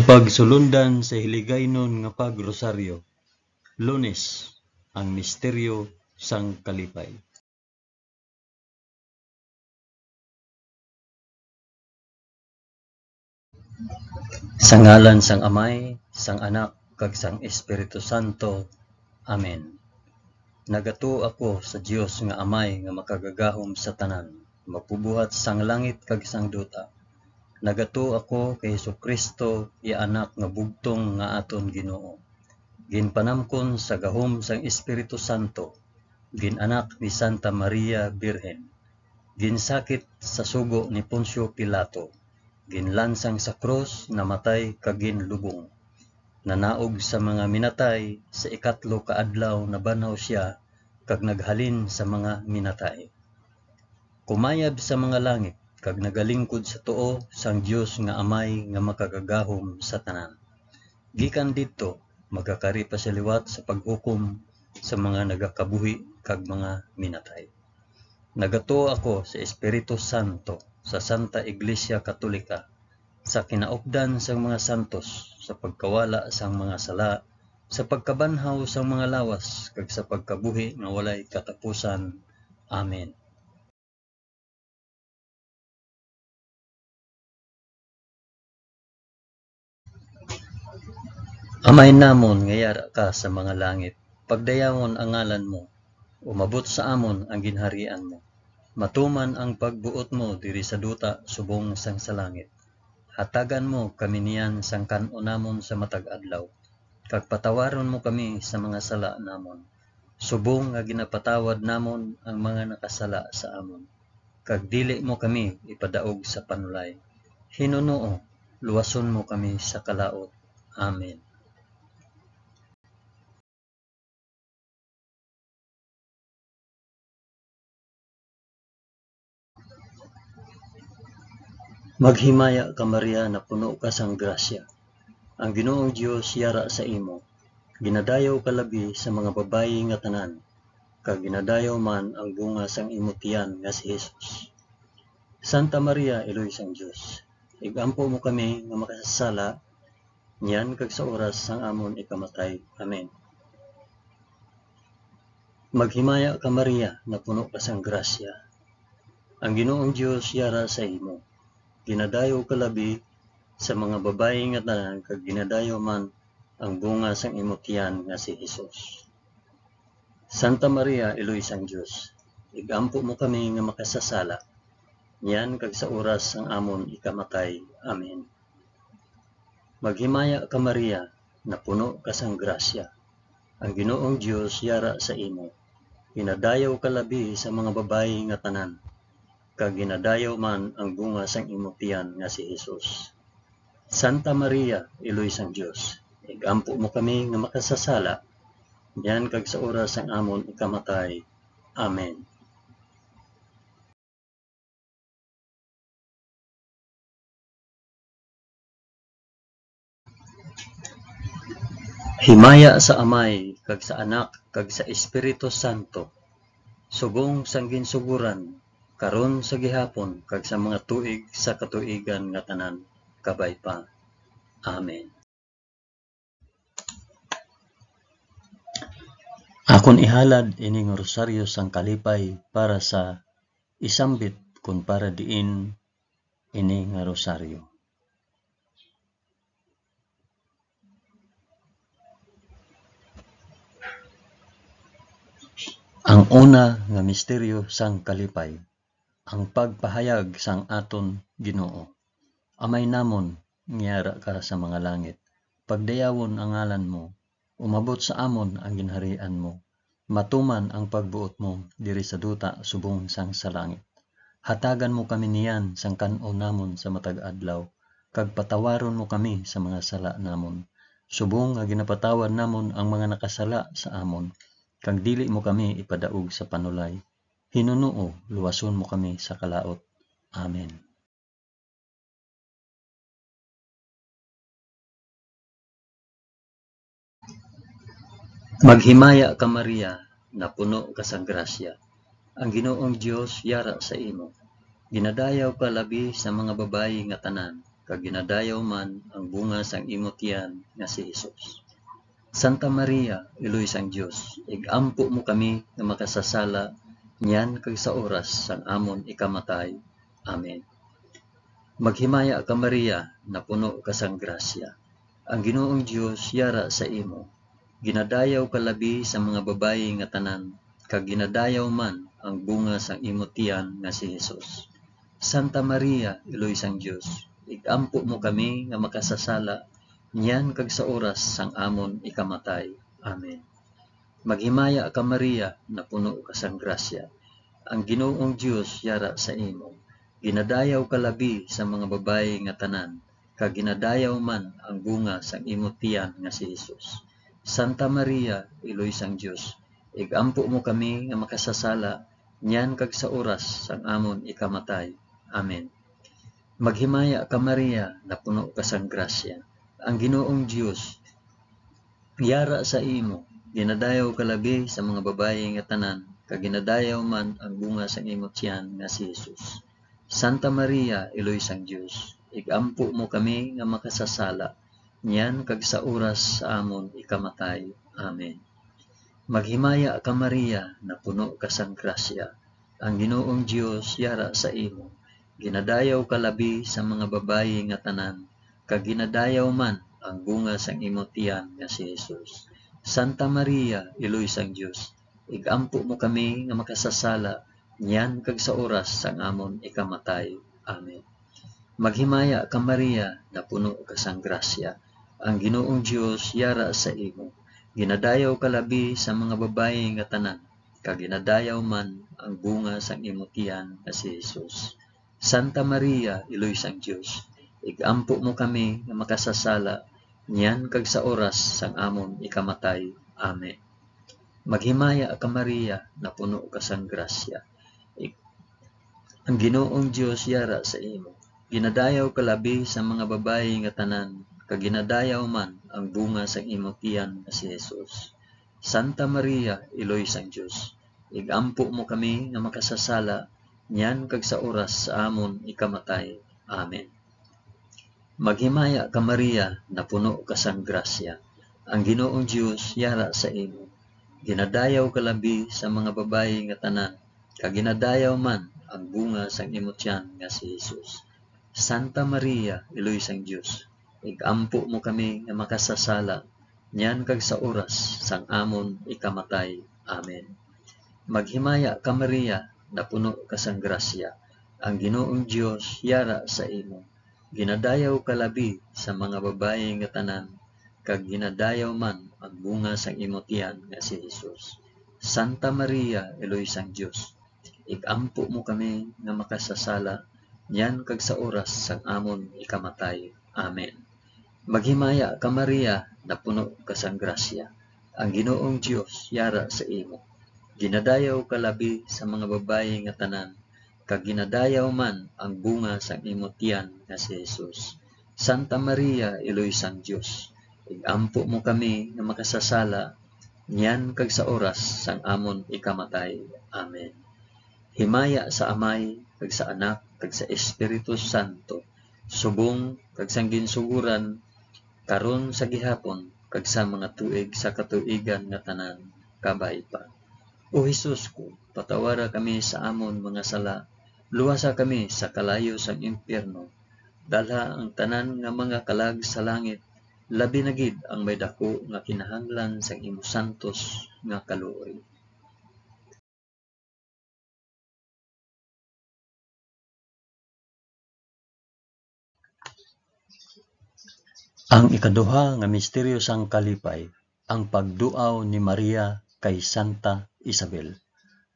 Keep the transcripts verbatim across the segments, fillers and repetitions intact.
Pagsulundan sa Hiligaynon nga Pag-Rosaryo. Lunes, ang misteryo sang kalipay. Sa ngalan sang Amay, sang Anak, kag sang Espiritu Santo. Amen. Nagatuo ako sa Dios nga Amay nga makagagahom sa tanan, magbubuhat sang langit kag sang duta. Nagatuo ako kay Jesu-Cristo, iya Anak nga bugtong nga aton Ginoo, ginpanamkon sa gahom sang Espiritu Santo, gin-anak ni Santa Maria Birhen, ginsakit sa sugo ni Poncio Pilato, ginlansang sa krus, namatay kag ginlubong. Nanaog sa mga minatay, sa ikatlo ka adlaw nabanhaw sia kag naghalin sa mga minatay. Kumayab sa mga langit kag nagalingkod sa tuo sang Dios nga Amay nga makagagahom sa tanan. Gikan didto, magakari pa sia liwat sa paghukom sa mga nagakabuhi kag mga minatay. Nagatuo ako sa Espiritu Santo, sa Santa Iglesia Katolika, sa kinaupdan sang mga santos, sa pagkawala sang mga sala, sa pagkabanhaw sang mga lawas, kag sa pagkabuhi nga walay katapusan. Amen. Amay namon nga yara ka sa mga langit, pagdayawon ang ngalan mo, umabot sa amon ang ginharian mo, matuman ang pagbuot mo diri sa duta subong sang sa langit. Hatagan mo kami niyan sang kan-on namon sa matag adlaw, kag patawaron mo kami sa mga sala namon, subong nga ginapatawad namon ang mga nakasala sa amon, kag dili mo kami ipadaog sa panulay. Hinunoo, luwason mo kami sa kalaut. Amen. Maghimaya ka, Maria, napuno ka sang grasya. Ang Ginoong Dios yara sa imo. Ginadayaw ka labi sa mga babayi nga tanan, kag ginadayaw man ang bunga sang imo tiyan nga si Jesus. Santa Maria, Iloy sang Dios, ig-ampo mo kami nga makasasala, niyan kag sa oras sang amon ikamatay. Amen. Maghimaya ka, Maria, napuno ka sang grasya. Ang Ginoong Dios yara sa imo. Ginadayaw ka labi sa mga babayi nga tanan, kag ginadayaw man ang bunga sang imo tiyan nga si Jesus. Santa Maria, Iloy sang Dios, ig-ampo mo kami nga makasasala, niyan kag sa oras sang amon ikamatay. Amen. Maghimaya ka, Maria, napuno ka sang grasya. Ang Ginoong Dios yara sa imo. Ginadayaw ka labi sa mga babayi nga tanan, kag ginadayaw man ang bunga sang imo tiyan nga si Jesus. Santa Maria, Iloy sang Dios, ig-ampo mo kami nga makasasala, niyan kag sa oras sang amon ikamatay. Amen. Himaya sa Amay, kag sa Anak, kag sa Espiritu Santo, subong sang ginsugoran, karon, sa gihapon, kag sa mga tuig sa katuigan nga tanan. Kabay pa. Amen. Akon ihalad ini nga rosaryo sang kalipay para sa isambit kon para diin ini nga rosaryo. Ang una nga misteryo sang kalipay, ang pagpahayag sang aton Ginoo. Amay namon, nga yara ka sa mga langit, pagdayawon ang ngalan mo, umabot sa amon ang ginharian mo, matuman ang pagbuot mo diri sa duta subong sang sa langit. Hatagan mo kami niyan sang kan-on namon sa matag adlaw, kag patawaron mo kami sa mga sala namon, subong nga ginapatawad namon ang mga nakasala sa amon, kag dili mo kami ipadaog sa panulay. Hinunoo, luwason mo kami sa kalaot. Amen. Maghimaya ka, Maria, napuno ka sang grasya. Ang Ginoong Dios yara sa imo. Ginadayaw ka labi sa mga babayi nga tanan, kag ginadayaw man ang bunga sang imo tiyan nga si Jesus. Santa Maria, Iloy sang Dios, ig-ampo mo kami nga makasasala niyan kag sa oras sang amon ikamatay. Amen. Maghimaya ka, Maria, napuno ka sang grasya. Ang Ginoong Dios yara sa imo. Ginadayaw ka labi sa mga babayi nga tanan, kag ginadayaw man ang bunga sang imo tiyan nga si Jesus. Santa Maria, Iloy sang Dios, ig-ampo mo kami nga makasasala niyan kag sa oras sang amon ikamatay. Amen. Maghimaya ka, Maria, napuno ka sang grasya. Ang Ginoong Dios yara sa imo. Ginadayaw ka labi sa mga babayi nga tanan, kag ginadayaw man ang bunga sang imo tiyan nga si Jesus. Santa Maria, Iloy sang Dios, ig-ampo mo kami nga makasasala niyan kag sa oras sang amon ikamatay. Amen. Maghimaya ka, Maria, napuno ka sang grasya. Ang Ginoong Dios yara sa imo. Ginadayaw ka labi sa mga babayi nga tanan, kag ginadayaw man ang bunga sang imo tiyan nga si Jesus. Santa Maria, Iloy sang Dios, ig-ampo mo kami nga makasasala, niyan kag sa oras sa amon ikamatay. Amen. Maghimaya ka, Maria, napuno ka sang grasya. Ang Ginoong Dios yara sa imo. Ginadayaw ka labi sa mga babayi nga tanan, kag ginadayaw man ang bunga sang imo tiyan nga si Jesus. Santa Maria, Iloy sang Dios, ig-ampo mo kami nga makasasala niyan kag sa oras sang amon ikamatay. Amen. Maghimaya ka, Maria, napuno ka sang grasya. Ang Ginoong Dios yara sa imo. Ginadayaw ka labi sa mga babayi nga tanan, kag ginadayaw man ang bunga sang imo tiyan nga si Jesus. Santa Maria, Iloy sang Dios, ig-ampo mo kami nga makasasala niyan kag sa oras sang amon ikamatay. Amen. Maghimaya ka, Maria, napuno ka sang grasya. Ig-, ang Ginoong Dios yara sa imo. Ginadayaw ka labi sa mga babayi nga tanan, kag ginadayaw man ang bunga sang imo tiyan nga si Jesus. Santa Maria, Iloy sang Dios, ig-ampo mo kami nga makasasala niyan kag sa oras sa amon ikamatay. Amen. Maghimaya ka, Maria, napuno ka sang grasya. Ang Ginoong Dios yara sa imo. Ginadayaw ka labi sa mga babayi nga tanan, kag ginadayaw man ang bunga sang imo tiyan nga si Jesus. Santa Maria, Iloy sang Dios, ig-ampo mo kami nga makasasala niyan kag sa oras sang amon ikamatay. Amen. Maghimaya ka, Maria, napuno ka sang grasya. Ang Ginoong Dios yara sa imo. Ginadayaw ka labi sa mga babayi nga tanan, kag ginadayaw man ang bunga sang imo tiyan nga si Jesus. Santa Maria, Iloy sang Dios, ig-ampo mo kami nga makasasala niyan kag sa oras sang amon ikamatay. Amen. Maghimaya ka, Maria, napuno ka sang grasya. Ang Ginoong Dios yara sa imo. Ginadayaw ka labi sa mga babayi nga tanan, kag ginadayaw man ang bunga sang imo tiyan nga si Jesus. Santa Maria, Iloy sang Dios, ig-ampo mo kami nga makasasala niyan kag sa oras sang amon ikamatay. Amen. Himaya sa Amay, kag sa Anak, kag sa Espiritu Santo, subong kag sang ginsuguran, karon, sa gihapon, kag sa mga tuig sa katuigan nga tanan. Kabay pa. O Jesus ko, patawara kami sa amon mga sala, luwasa kami sa kalayo sang impyerno, dalha ang tanan nga mga kalag sa langit, labi na gid ang may daku nga kinahanglan sang imo santos nga kaluoy. Ang ikaduha nga misteryo sang kalipay, ang pagduaw ni Maria kay Santa Isabel.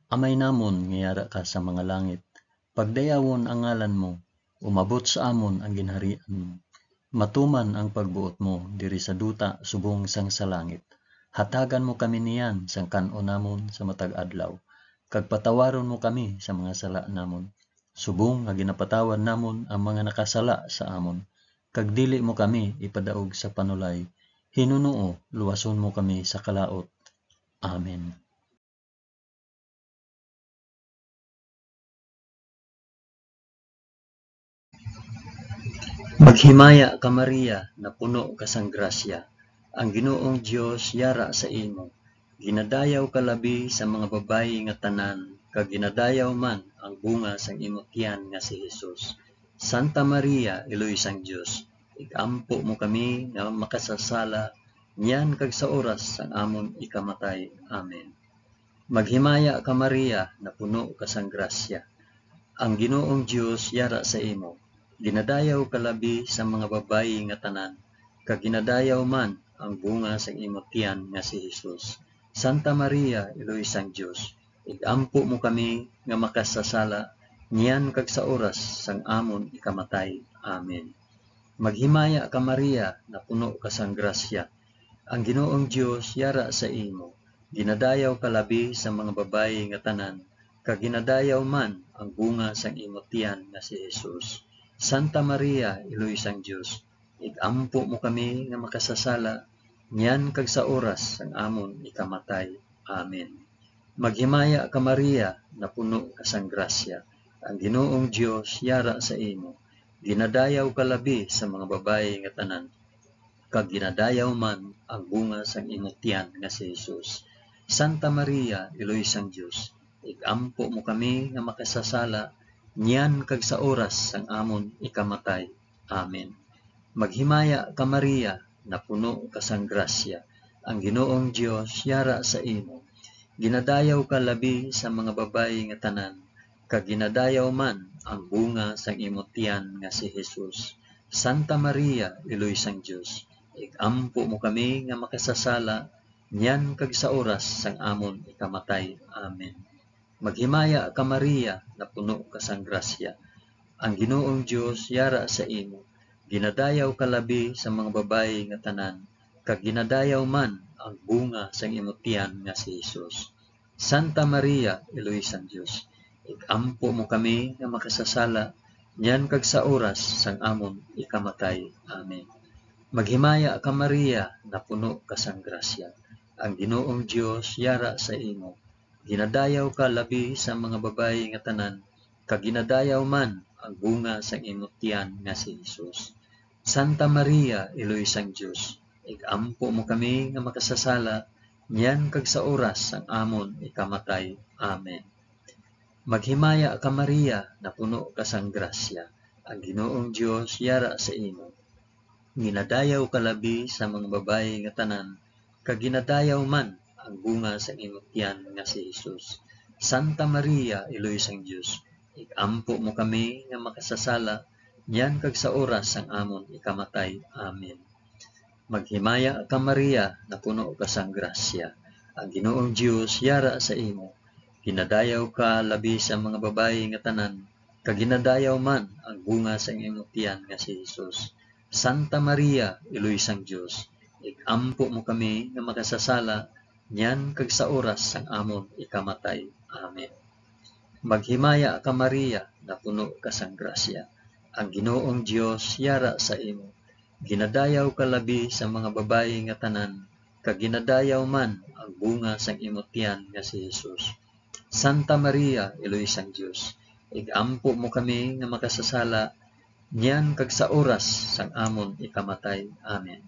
Amay namon nga yara ka sa mga langit, pagdayawon ang ngalan mo, umabot sa amon ang ginharian mo. Matuman ang pagbuot mo diri sa duta subong sang sa langit. Hatagan mo kami niyan sang kan-on namon sa matag adlaw, kag patawaron mo kami sa mga sala namon, subong nga ginapatawad namon ang mga nakasala sa amon, kag dili mo kami ipadaog sa panulay, hinunoo luwason mo kami sa kalaut. Amen. Maghimaya ka, Maria, napuno ka sang grasya, ang Ginoong Dios yara sa imo. Ginadayaw ka labi sa mga babayi nga tanan, kag ginadayaw man ang bunga sang imo tiyan nga si Jesus. Santa Maria, Iloy sang Dios, ig-ampo mo kami nga makasasala, niyan kag sa oras sang amon ikamatay. Amen. Maghimaya ka, Maria, napuno ka sang grasya. Ang Ginoong Dios yara sa imo. Ginadayaw ka labi sa mga babayi nga tanan, kag ginadayaw man ang bunga sang imo tiyan nga si Jesus. Santa Maria, Iloy sang Dios, ig-ampo mo kami nga makasasala, niyan kag sa oras sang amon ikamatay. Amen. Maghimaya ka, Maria, napuno ka sang grasya. Ang Ginoong Dios yara sa imo. Ginadayaw ka labi sa mga babayi nga tanan, kag ginadayaw man ang bunga sang imo tiyan nga si Jesus. Santa Maria, Iloy sang Dios, ig-ampo mo kami nga makasasala, niyan kag sa oras sang amon ikamatay. Amen. Maghimaya ka, Maria, napuno ka sang grasya. Ang Ginoong Dios yara sa imo. Ginadayaw ka labi sa mga babayi nga tanan, kag ginadayaw man ang bunga sang imo tiyan nga si Jesus. Santa Maria, Iloy sang Dios, ig-ampo mo kami nga makasasala, niyan kag sa oras sang amon ikamatay. Amen. Maghimaya ka, Maria, napuno ka sang grasya, ang Ginoong Dios yara sa imo. Ginadayaw ka labi sa mga babayi nga tanan, kag ginadayaw man ang bunga sang imo tiyan nga si Jesus. Santa Maria, Iloy sang Dios, ig-ampo mo kami nga makasasala, niyan kag sa oras sang amon ikamatay. Amen. Maghimaya ka, Maria, napuno ka sang grasya. Ang Ginoong Dios yara sa imo. Ginadayaw ka labi sa mga babayi nga tanan, kag ginadayaw man ang bunga sang imo tiyan nga si Jesus. Santa Maria, Iloy sang Dios, ig-ampo mo kami nga makasasala, niyan kag sa oras sang amon ikamatay. Amen. Maghimaya ka, Maria, napuno ka sang grasya. Ang Ginoong Dios yara sa imo. Ginadayaw ka labi sa mga babayi nga tanan, kag ginadayaw man ang bunga sang imo tiyan nga si Jesus. Santa Maria, Iloy sang Dios, ig-ampo mo kami nga makasasala, niyan kag sa oras sang amon ikamatay. Amen. Maghimaya ka, Maria, napuno ka sang grasya, ang Ginoong Dios yara sa imo. Ginadayaw ka labi sa mga babayi nga tanan, kag ginadayaw man ang bunga sang imo tiyan nga si Jesus. Santa Maria, Iloy sang Dios, ig-ampo mo kami nga makasasala, niyan kag sa oras sang amon ikamatay. Amen. Maghimaya ka, Maria, napuno ka sang grasya. Ang Ginoong Dios yara sa imo. Ginadayaw ka labi sa mga babayi nga tanan, kag ginadayaw man ang bunga sang imo tiyan nga si Jesus. Santa Maria, Iloy sang Dios, ig-ampo mo kami nga makasasala, niyan kag sa oras sang amon ikamatay. Amen. Maghimaya ka, Maria, napuno ka sang grasya. Ang Ginoong Dios yara sa imo. Ginadayaw ka labi sa mga babayi nga tanan, kag ginadayaw man ang bunga sang imo tiyan nga si Jesus. Santa Maria, Iloy sang Dios, ig-ampo mo kami nga makasasala, niyan kag sa oras sang amon ikamatay. Amen.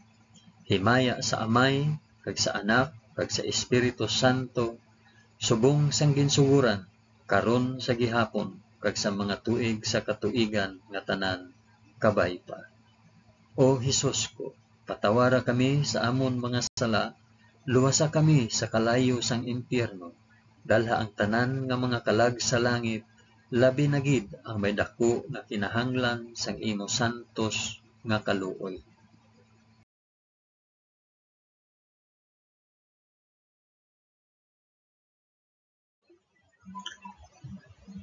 Himaya sa Amay, kag sa Anak, kag sa Espiritu Santo, subong sang ginsugoran, karon, sa gihapon, kag sa mga tuig sa katuigan nga tanan. Kabay pa. O Jesus ko, patawara kami sa amon mga sala, luwasa kami sa kalayo sang impyerno, dalha ang tanan nga mga kalag sa langit, labi na gid ang may daku nga kinahanglan sang imo santos nga kaluoy.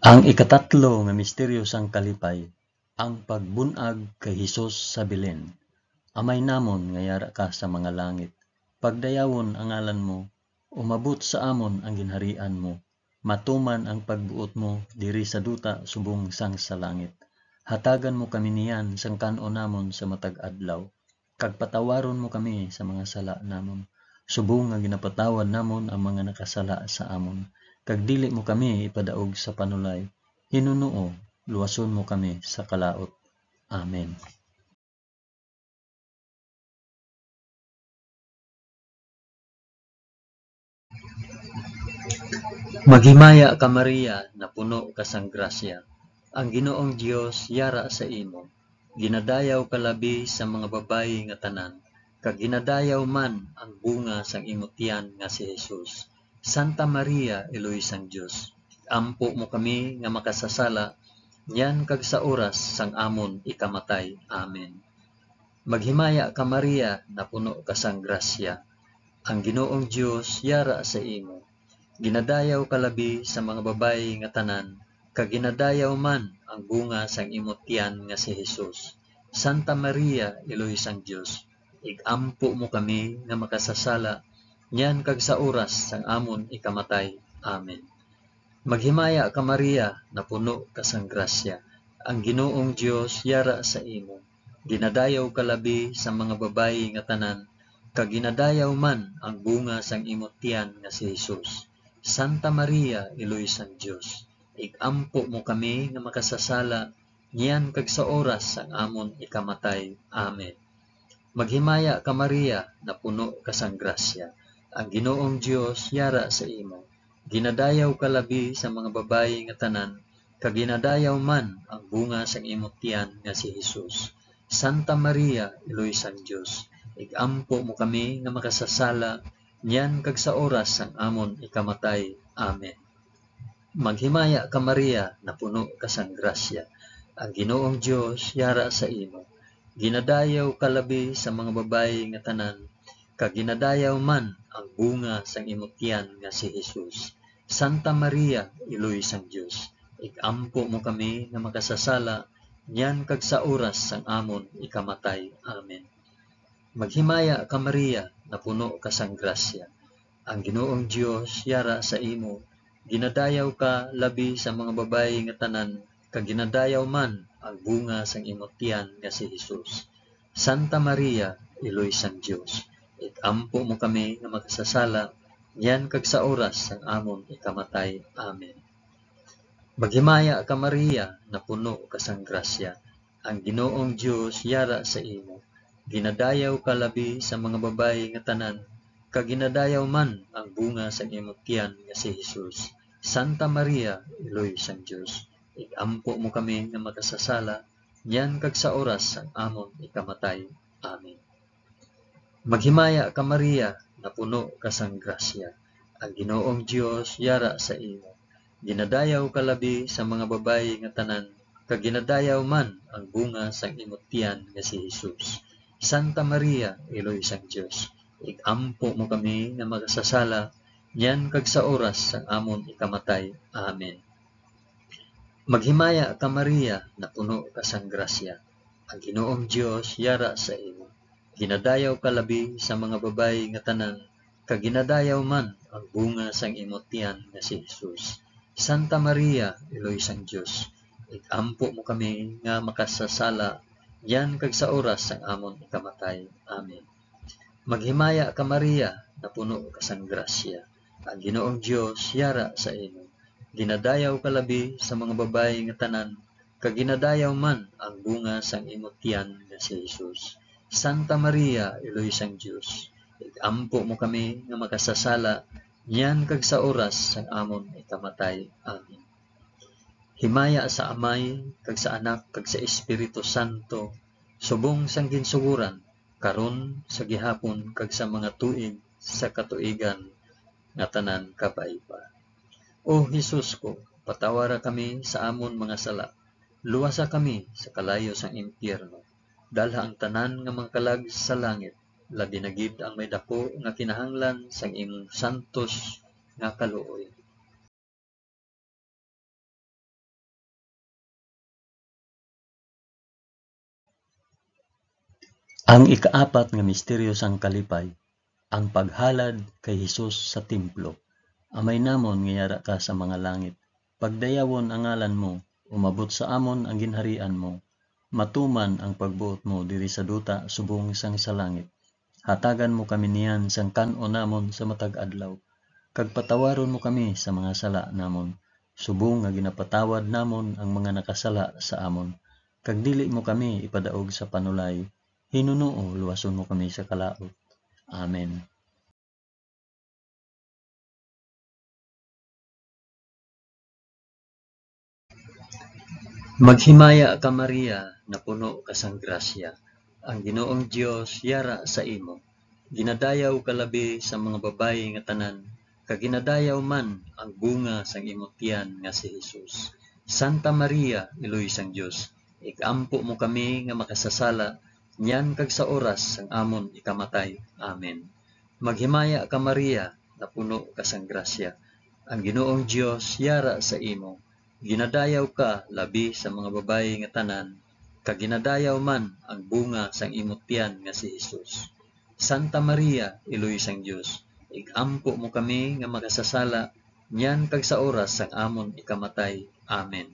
Ang ikatatlo nga misteryo sang kalipay, ang pagbun-ag kay Jesus sa Belen. Amay namon nga yara ka sa mga langit, pagdayawon ang ngalan mo, umabot sa amon ang ginharian mo, matuman ang pagbuot mo diri sa duta subong sang sa langit. Hatagan mo kami niyan sang kan-on namon sa matag adlaw, kag patawaron mo kami sa mga sala namon, subong nga ginapatawad namon ang mga nakasala sa amon, kag dili mo kami ipadaog sa panulay, hinunoo, luwason mo kami sa kalaut. Amen. Maghimaya ka, Maria, napuno ka sang grasya. Ang Ginoong Dios yara sa imo. Ginadayaw ka labi sa mga babayi nga tanan, kag ginadayaw man ang bunga sang imo tiyan nga si Jesus. Santa Maria, Iloy sang Dios, ampo mo kami nga makasasala, niyan kag sa oras sang amon ikamatay. Amen. Maghimaya ka, Maria, napuno ka sang grasya. Ang Ginoong Dios yara sa imo. Ginadayaw ka labi sa mga babayi nga tanan, kag ginadayaw man ang bunga sang imo tiyan nga si Jesus. Santa Maria, Iloy sang Dios, ig-ampo mo kami nga makasasala, niyan kag sa oras sang amon ikamatay. Amen. Maghimaya ka, Maria, napuno ka sang grasya. Ang Ginoong Dios yara sa imo. Ginadayaw ka labi sa mga babayi nga tanan, kag ginadayaw man ang bunga sang imo tiyan nga si Jesus. Santa Maria, Iloy sang Dios, ig-ampo mo kami nga makasasala, niyan kag sa oras sang amon ikamatay. Amen. Maghimaya ka, Maria, napuno ka sang grasya. Ang Ginoong Dios yara sa imo. Ginadayaw ka labi sa mga babayi nga tanan, kag ginadayaw man ang bunga sang imo tiyan nga si Jesus. Santa Maria, Iloy sang Dios, ig-ampo mo kami nga makasasala, niyan kag sa oras sang amon ikamatay. Amen. Maghimaya ka, Maria, napuno ka sang grasya. Ang Ginoong Dios yara sa imo. Ginadayaw ka labi sa mga babayi nga tanan, kag ginadayaw man ang bunga sang imo tiyan nga si Jesus. Santa Maria, Iloy sang Dios, ig-ampo mo kami nga makasasala, niyan kag sa oras sang amon ikamatay. Amen. Maghimaya ka, Maria, napuno ka sang grasya. Ang Ginoong Dios yara sa imo. Ginadayaw ka labi sa mga babayi nga tanan, kag ginadayaw man ang bunga sang imo tiyan nga si Jesus. Santa Maria, Iloy sang Dios, ig-ampo mo kami nga makasasala, niyan kag sa oras sang amon ikamatay. Amen. Maghimaya ka, Maria, napuno ka sang grasya. Ang Ginoong Dios yara sa imo. Ginadayaw ka labi sa mga babayi nga tanan, kag ginadayaw man ang bunga sang imo tiyan nga si Jesus. Santa Maria, Iloy sang Dios, ig-ampo mo kami nga makasasala, niyan kag sa oras sang amon ikamatay. Amen. Maghimaya ka, Maria, napuno ka sang grasya. Ang Ginoong Dios yara sa imo. Ginadayaw ka labi sa mga babayi nga tanan, kag ginadayaw man ang bunga sang imo tiyan nga si Jesus. Santa Maria, Iloy sang Dios, ig-ampo mo kami nga makasasala, niyan kag sa oras sang amon ikamatay. Amen. Maghimaya ka, Maria, napuno ka sang grasya. Ang Ginoong Dios yara sa imo. Ginadayaw ka labi sa mga babayi nga tanan, kag ginadayaw man ang bunga sang imo tiyan nga si Jesus. Santa Maria, Iloy sang Dios, ig-ampo mo kami nga makasasala, niyan kag sa oras sang amon ikamatay. Amen. Maghimaya ka, Maria, napuno ka sang grasya. Ang Ginoong Dios yara sa imo. Ginadayaw ka labi sa mga babayi nga tanan, kag ginadayaw man ang bunga sang imo tiyan nga si Jesus. Santa Maria, Iloy sang Dios, ig-ampo mo kami nga makasasala, niyan kag sa oras sang amon ikamatay. Amen. Himaya sa Amay, kag sa Anak, kag sa Espiritu Santo, subong sang ginsugoran, karon, sa gihapon, kag sa mga tuig sa katuigan nga tanan. Kabay pa. O Jesus ko, patawara kami sa amon mga sala, luwasa kami sa kalayo sang impyerno, dalha ang tanan nga mga kalag sa langit, labi na gid ang may daku nga kinahanglan sang imong santos nga kaluoy. Ang ikaapat nga misteryo sang kalipay, ang paghalad kay Jesus sa templo. Amay namon nga yara ka sa mga langit, pagdayawon ang ngalan mo, umabot sa amon ang ginharian mo, matuman ang pagbuot mo diri sa duta subong sang sa langit. Hatagan mo kami niyan sang kan-on namon sa matag adlaw, kag patawaron mo kami sa mga sala namon, subong nga ginapatawad namon ang mga nakasala sa amon, kag dili mo kami ipadaog sa panulay, hinunoo luwason mo kami sa kalaut. Amen. Maghimaya ka, Maria, napuno ka sang grasya. Ang Ginoong Dios yara sa imo. Ginadayaw ka labi sa mga babayi nga tanan, kag ginadayaw man ang bunga sang imo tiyan nga si Jesus. Santa Maria, Iloy sang Dios, ig-ampo mo kami nga makasasala, niyan kag sa oras sang amon ikamatay. Amen. Maghimaya ka, Maria, napuno ka sang grasya. Ang Ginoong Dios yara sa imo. Ginadayaw ka labi sa mga babayi nga tanan, kag ginadayaw man ang bunga sang imo tiyan nga si Jesus. Santa Maria, Iloy sang Dios, ig-ampo mo kami nga makasasala, niyan kag sa oras sang amon ikamatay. Amen.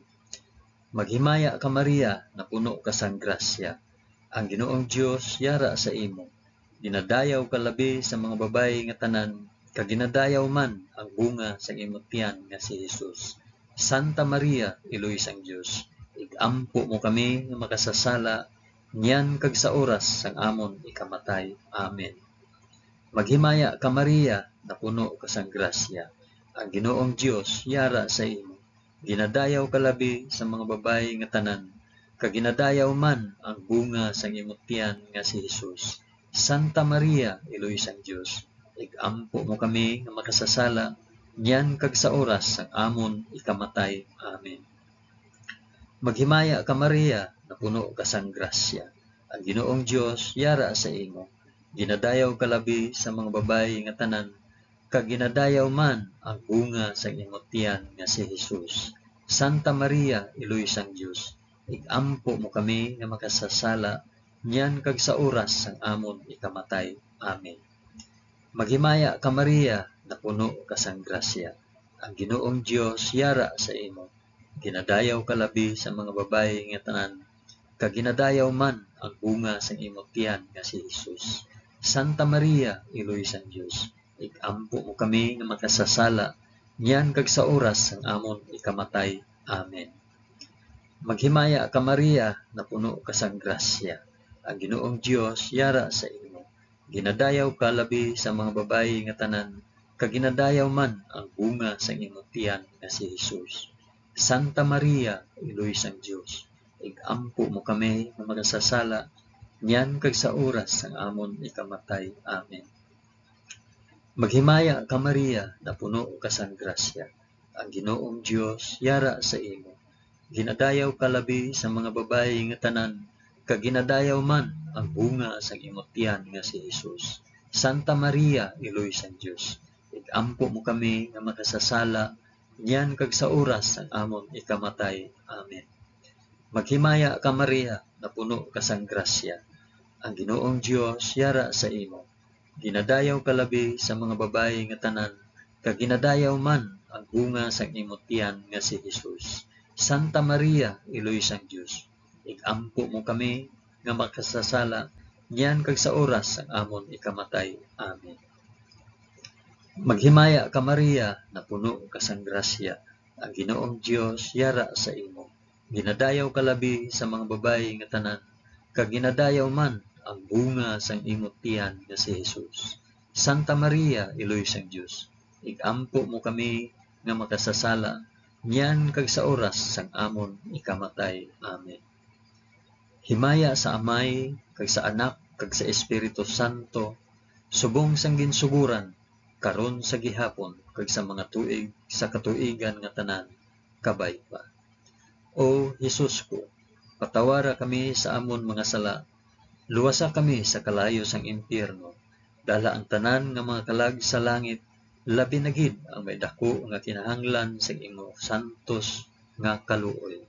Maghimaya ka, Maria, napuno ka sang grasya. Ang Ginoong Dios yara sa imo. Ginadayaw ka labi sa mga babayi nga tanan, kag ginadayaw man ang bunga sang imo tiyan nga si Jesus. Santa Maria, Iloy sang Dios, ig-ampo mo kami nga makasasala, niyan kag sa oras sang amon ikamatay. Amen. Maghimaya ka, Maria, napuno ka sang grasya. Ang Ginoong Dios yara sa imo. Ginadayaw ka labi sa mga babayi nga tanan, kag ginadayaw man ang bunga sang imo tiyan nga si Jesus. Santa Maria, Iloy sang Dios, ig-ampo mo kami nga makasasala, niyan kag sa oras sang amon ikamatay. Amen. Maghimaya ka, Maria, napuno ka sang grasya. Ang Ginoong Dios yara sa imo. Ginadayaw ka labi sa mga babayi nga tanan, kag ginadayaw man ang bunga sang imo tiyan nga si Jesus. Santa Maria, Iloy sang Dios, ig-ampo mo kami nga makasasala, niyan kag sa oras sang amon ikamatay. Amen. Maghimaya ka, Maria, napuno ka sang grasya. Ang Ginoong Dios yara sa imo. Ginadayaw ka labi sa mga babayi nga tanan, kag ginadayaw man ang bunga sang imo tiyan nga si Jesus. Santa Maria, Iloy sang Dios, ig-ampo mo kami nga makasasala, niyan kag sa oras sang amon ikamatay. Amen. Maghimaya ka, Maria, napuno ka sang grasya. Ang Ginoong Dios yara sa imo. Ginadayaw ka labi sa mga babayi nga tanan, kag ginadayaw man ang bunga sang imo tiyan nga si Jesus. Santa Maria, Iloy sang Dios, ig-ampo mo kami nga makasasala, niyan kag sa oras sang amon ikamatay. Amen. Maghimaya ka, Maria, napuno ka sang grasya. Ang Ginoong Dios yara sa imo. Ginadayaw ka labi sa mga babayi nga tanan, kag ginadayaw man ang bunga sang imo tiyan nga si Jesus. Santa Maria, Iloy sang Dios, ig-ampo mo kami nga makasasala, niyan kag sa oras sang amon ikamatay. Amen. Maghimaya ka, Maria, napuno ka sang grasya. Ang Ginoong Dios yara sa imo. Ginadayaw ka labi sa mga babayi nga tanan, kag ginadayaw man ang bunga sang imo tiyan nga si Jesus. Santa Maria, Iloy sang Dios, ig-ampo mo kami nga makasasala, niyan kag sa oras sang amon ikamatay. Amen. Maghimaya ka, Maria, napuno ka sang grasya, ang Ginoong Dios yara sa imo. Ginadayaw ka labi sa mga babayi nga tanan, kag ginadayaw man ang bunga sang imo tiyan nga si Jesus. Santa Maria, Iloy sang Dios, ig-ampo mo kami nga makasasala, niyan kag sa oras sang amon ikamatay. Amen. Himaya sa Amay, kag sa Anak, kag sa Espiritu Santo, subong sang ginsugoran, karon, sa gihapon, kag sa mga tuig sa katuigan nga tanan. Kabay pa. O Jesus ko, patawara kami sa amon mga sala, luwasa kami sa kalayo sang impyerno, dala ang tanan nga mga kalag sa langit, labi na gid ang may daku nga kinahanglan sang imo santos nga kaluoy.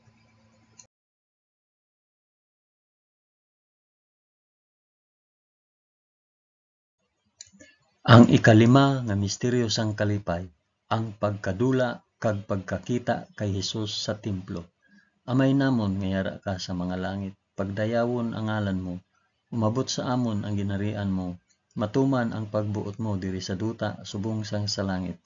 Ang ikalima nga misteryo sang kalipay, ang pagkadula kag pagkakita kay Jesus sa templo. Amay namon nga yara ka sa mga langit, pagdayawon ang ngalan mo, umabot sa amon ang ginharian mo, matuman ang pagbuot mo diri sa duta subong sang sa langit.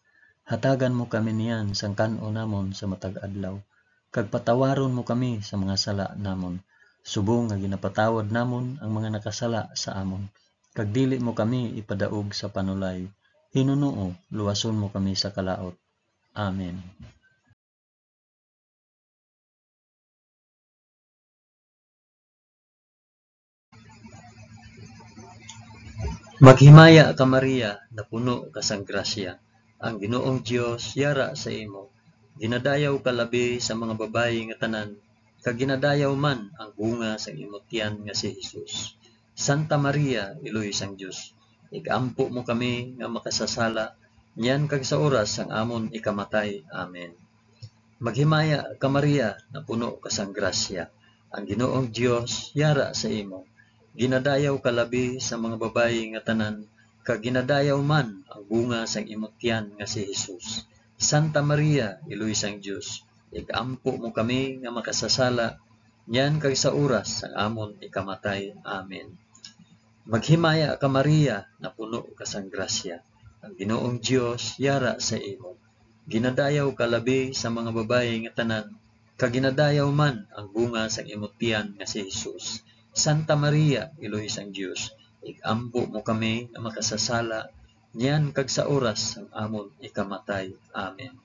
Hatagan mo kami niyan sang kan-on namon sa matag adlaw, kag patawaron mo kami sa mga sala namon, subong nga ginapatawad namon ang mga nakasala sa amon, kag dili mo kami ipadaog sa panulay. Hinunoo, luwason mo kami sa kalaut. Amen. Maghimaya ka, Maria, napuno ka sang grasya, ang Ginoong Dios yara sa imo. Ginadayaw ka labi sa mga babayi nga tanan, kag ginadayaw man ang bunga sang imo tiyan nga si Jesus. Santa Maria, Iloy sang Dios, ig-ampo mo kami nga makasasala, niyan kag sa oras sang amon ikamatay. Amen. Maghimaya ka, Maria, napuno ka sang grasya, ang Ginoong Dios yara sa imo. Ginadayaw ka labi sa mga babayi nga tanan, kag ginadayaw man ang bunga sang imo tiyan nga si Jesus. Santa Maria, Iloy sang Dios, ig-ampo mo kami nga makasasala, niyan kag sa oras sang amon ikamatay. Amen. Maghimaya ka, Maria, napuno ka sang grasya, ang Ginoong Dios yara sa imo. Ginadayaw ka labi sa mga babayi nga tanan, kag ginadayaw man ang bunga sang imo tiyan nga si Jesus. Santa Maria, Iloy sang Dios, ig-ampo mo kami nga makasasala, niyan kag sa oras sang amon ikamatay. Amen.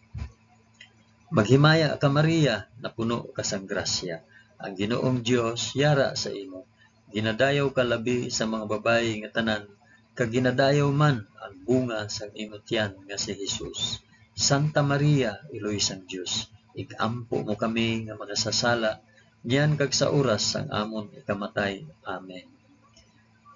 Maghimaya ka, Maria, napuno ka sang grasya, ang Ginoong Dios yara sa imo. Ginadayaw ka labi sa mga babayi nga tanan, kag ginadayaw man ang bunga sang imo tiyan nga si Jesus. Santa Maria, Iloy sang Dios, ig-ampo mo kami nga makasasala, niyan kag sa oras sang amon ikamatay. Amen.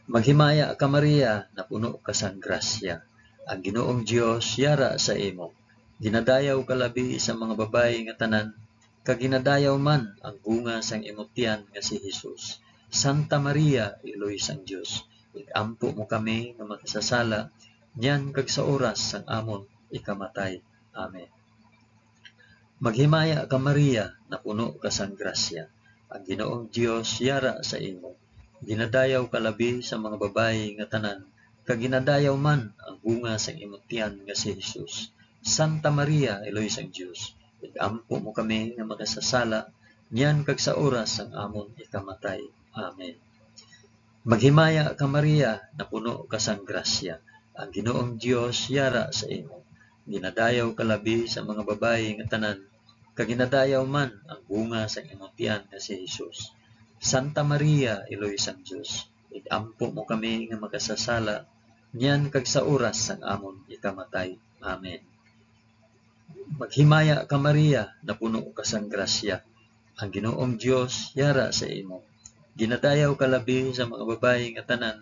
Maghimaya ka, Maria, napuno ka sang grasya, ang Ginoong Dios yara sa imo. Ginadayaw ka labi sa mga babayi nga tanan, kag ginadayaw man ang bunga sang imo tiyan nga si Jesus. Santa Maria, Iloy sang Dios, ig-ampo mo kami nga makasasala, niyan kag sa oras sang amon ikamatay. Amen. Maghimaya ka, Maria, napuno ka sang grasya, ang Ginoong Dios yara sa imo. Ginadayaw ka labi sa mga babayi nga tanan, kag ginadayaw man ang bunga sang imo tiyan nga si Jesus. Santa Maria, Iloy sang Dios, ig-ampo mo kami nga makasasala, niyan kag sa oras sang amon ikamatay. Amen. Maghimaya ka, Maria, napuno ka sang grasya, ang Ginoong Dios yara sa imo. Ginadayaw ka labi sa mga babayi nga tanan, kag ginadayaw man ang bunga sang imo tiyan nga si Jesus. Santa Maria, Iloy sang Dios, ig-ampo mo kami nga makasasala, niyan kag sa oras sang amon ikamatay. Amen. Maghimaya ka, Maria, napuno ka sang grasya, ang Ginoong Dios yara sa imo. Ginadayaw ka labi sa mga babayi nga tanan,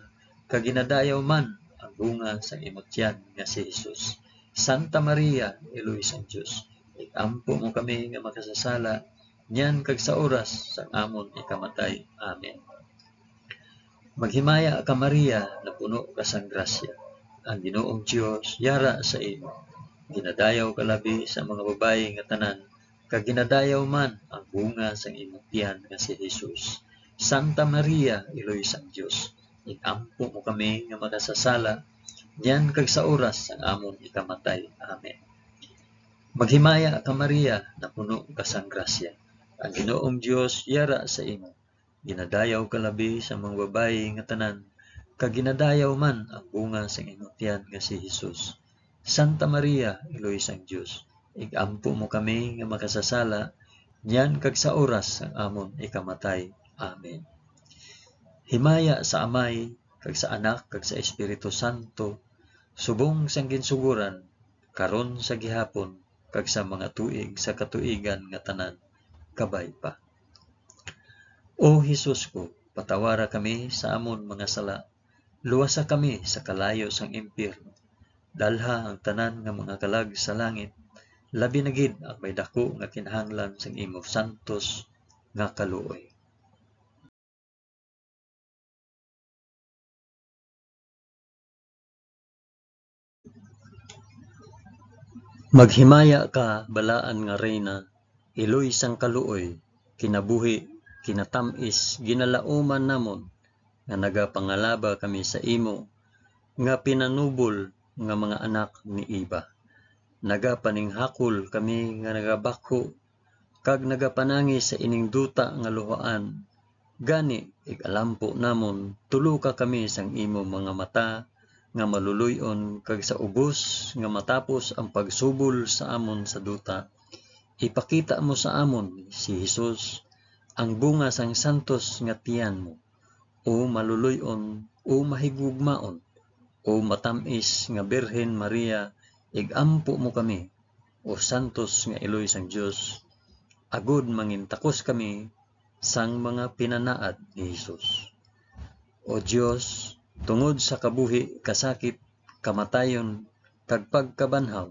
kag ginadayaw man ang bunga sang imo tiyan nga si Jesus. Santa Maria, Iloy sang Dios, ig-ampo mo kami nga makasasala, niyan kag sa oras sang amon ikamatay. Amen. Maghimaya ka, Maria, napuno ka sang grasya, ang Ginoong Dios yara sa imo. Ginadayaw ka labi sa mga babayi nga tanan, kag ginadayaw man ang bunga sang imo tiyan nga si Jesus. Santa Maria, Iloy sang Dios, ig-ampo mo kami nga makasasala, niyan kag sa oras sang amon ikamatay. Amen. Maghimaya ka, Maria, napuno ka sang grasya, ang Ginoong Dios yara sa imo. Ginadayaw ka labi sa mga babayi nga tanan, kag ginadayaw man ang bunga sang imo tiyan nga si Jesus. Santa Maria, Iloy sang Dios, ig-ampo mo kami nga makasasala, niyan kag sa oras sang amon ikamatay. Amen. Himaya sa Amay, kag sa Anak, kag sa Espiritu Santo, subong sang ginsugoran, karon, sa gihapon, kag sa mga tuig sa katuigan nga tanan. Kabay pa. O Jesus ko, patawara kami sa amon mga sala, luwasa kami sa kalayo sang impyerno, dalha ang tanan nga mga kalag sa langit, labi na gid ang may daku nga kinahanglan sang imo santos nga kaluoy. Maghimaya ka, balaan nga Reyna, iloy sang kaluoy, kinabuhi, kinatam-is, ginalauman namon, nga nagapangalaba kami sa imo, nga pinanubol nga mga anak ni Eva. Nagapaninghakol kami nga nagabakho kag nagapanangi sa ining duta nga luhaan. Gani, ig-alampo namon, tuloka kami sang imo mga mata nga maluloy-on, kag sa ubos nga matapos ang pagsubol sa amon sa duta, ipakita mo sa amon si Jesus, ang bunga sang santos nga tiyan mo, o maluloy-on, o mahigugmaon, O matam-is nga Birhen Maria, ig-ampo mo kami, O santos nga iloy sang Dios, agod mangintakos kami sang mga pinanaad ni Jesus. O Dios, tungod sa kabuhi, kasakit, kamatayon, kag pagkabanhaw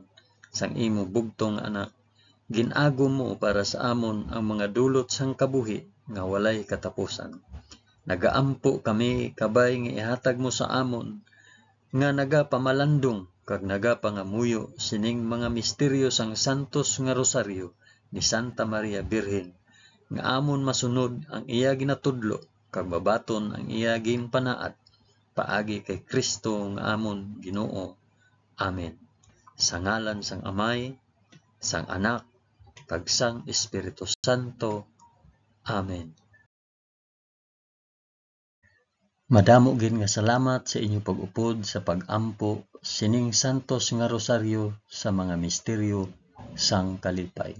sang imo bugtong nga Anak, gin-agom mo para sa amon ang mga dulot sang kabuhi nga walay katapusan. Nagaampo kami kabay nga ihatag mo sa amon nga nagapamalandong kag nagapangamuyo sining mga misteryo sang santos nga rosaryo ni Santa Maria Birhen, nga amon masunod ang iya ginatudlo kag mabaton ang iya ginpanaad, paagi kay Cristo nga amon Ginoo. Amen. Sa ngalan sang Amay, sang Anak, kag sang Espiritu Santo. Amen. Madamo gid nga salamat sa inyo pag-upod sa pag-ampo sining santos nga rosaryo sa mga misteryo sang kalipay.